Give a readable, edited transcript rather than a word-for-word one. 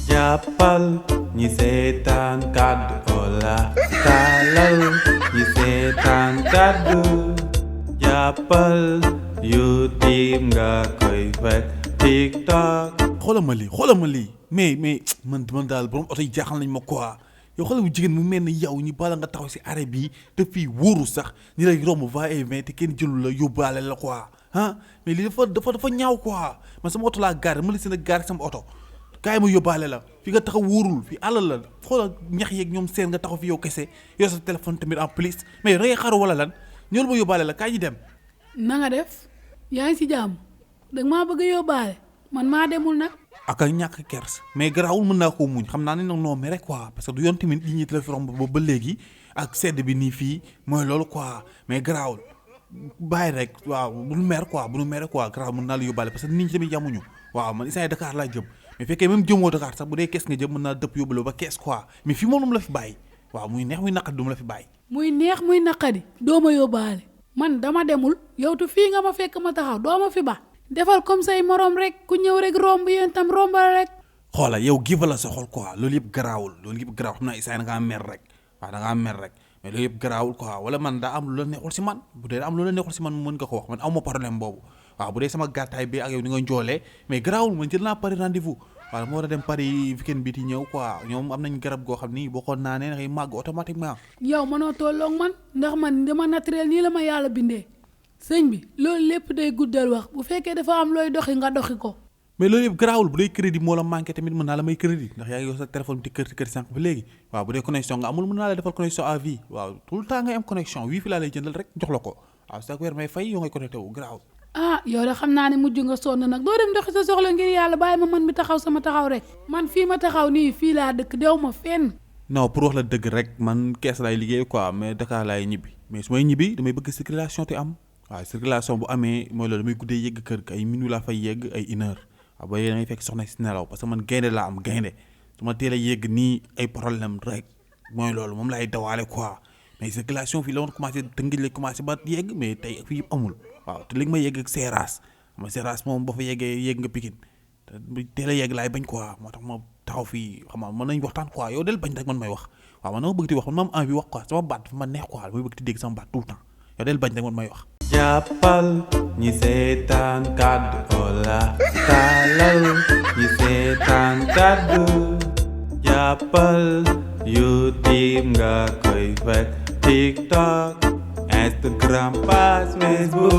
jàppal ñi seetaan kàddu Ola taalal ñi seetaan kàddu jàppal YouTube nga koy fekk TikTok. xoolal ma lii mais man daal borom oto yi jaaxal nañ ma quoi yow xoolal bu jigéen mu mel ni yow ñu bala nga taxaw si arrêt bi te fii wóoru sax ñu lay romb va et vient te kenn jëlul la yóbbaale la quoi ah mais lii dafa ñaaw quoi man sama oto laa gaare ma la seen a gaare sama oto kaay ma yóbbaale la fi nga taxaw wóorul fi àll la xoolal ñax yeeg ñoom seen nga taxaw fi yow kese yor sa téléphone tamit en plus mais da ngay xaru wala lan ñoolu ma yóbbaale la kaay ñi dem. na nga def yaa ngi si jàmm danga maa bëgg a yóbbaale man maa demul nag. ak a ñàkk kers mais garaawul mën naa koo muñ xam naa ne nag noo mere quoi parce que du yoon tamit li ñuy la fi romb ba léegi ak sedd bi nii fii mooy loolu quoi mais garaawul bàyyi rek waaw bu nu mer quoi garaaw mën naa la yóbbaale parce que nit ñi tamit yamuñu waaw man instant Dakar laa jëm mais fekkee même jëmoo Dakar sax bu dee kees nga jëm mën naa dëpp yóbbale ba kees quoi mais fii moom la fi bàyyi waaw muy neex muy naqadi du ma la fi bàyyi. muy neex muy naqadi doo ma yóbbaale man dama demul yow tu fii nga ma fekk ma taxaw doo ma fi ba defal comme say morom rek ku ñëw rek romb yéen tam rombal rek. xoola yow giva la sa xol quoi loolu yëpp garaawul xam naa instant da ngaa mer rek waaw da ngaa mer rek mais loolu yëpp garaawul quoi wala man daa am lu la neexul si man bu dee am lu la neexul si man mën nga ko wax man aw ma problème boobu waaw bu dee sama gàttaay bi ak yow ni nga njoolee mais garaawul man jël naa Paris rendez-vous waaw dama war a dem Paris weekend bi di ñëw quoi ñoom am nañ garab goo xam ni boo ko naanee da ngay màgg automatiquement. yow mënoo tolloog man ndax man dama naturel nii la ma yàlla bindee sëñ bi loolu lépp day guddal wax bu fekkee dafa am looy doxi nga doxi ko. mais loolu yëpp garaawul bu dee crédit moo la manqué tamit mën naa la may crédit ndax yaa ngi yor sa téléphone ti kër sànq ba léegi waaw bu dee connexion nga amul mën naa la defal connexion à vie waaw tout le temps ngay am connexion wifi laa lay jëndal rek jox la ko waaw chaque weer may fay yoo ngay connecté wu garaawul. ah yow de xam naa ne mujj nga sonn nag doo dem doxi sa soxla ngir yàlla bàyyi ma man mi taxaw sama taxaw rek man fii ma taxaw nii fii laa dëkk dew ma fenn. non pour wax la dëgg rek man kees laay liggéey quoi mais Dakar laay ñibbi mais su may ñibbi damay bëgg circulation te am waaw circulation bu amee mooy loolu damay guddee yegg kër ga ay minuit laa fay yegg ay 1h waaw ba da ngay fekk soxna si nelaw parce que man gaynde laa am gaynde su ma teel a yegg nii ay problème rek mooy loolu moom laay dawaale quoi mais circulation fii la woon commencé tëngëj la commencé ba yegg mais tey fii yëpp amul waaw te léegi may yegg ak Seras ma Seras moom ba fa yeggee yegg nga Pikine te teel a yegg laay bañ quoi moo tax ma taxaw fii xam nga mën nañ waxtaan quoi yow del bañ rek man may wax waaw man dama bëgg di wax man ma am envie wax quoi sama baat dafa ma neex quoi damay bëgg di dégg sama baat tout le temps yow del bañ rek man may wax. jàppal ñi seetaan kàddu Ola taalal ñi seetaan kàddu jàppal YouTube nga koy fekk TikTok Instagram pas Facebook.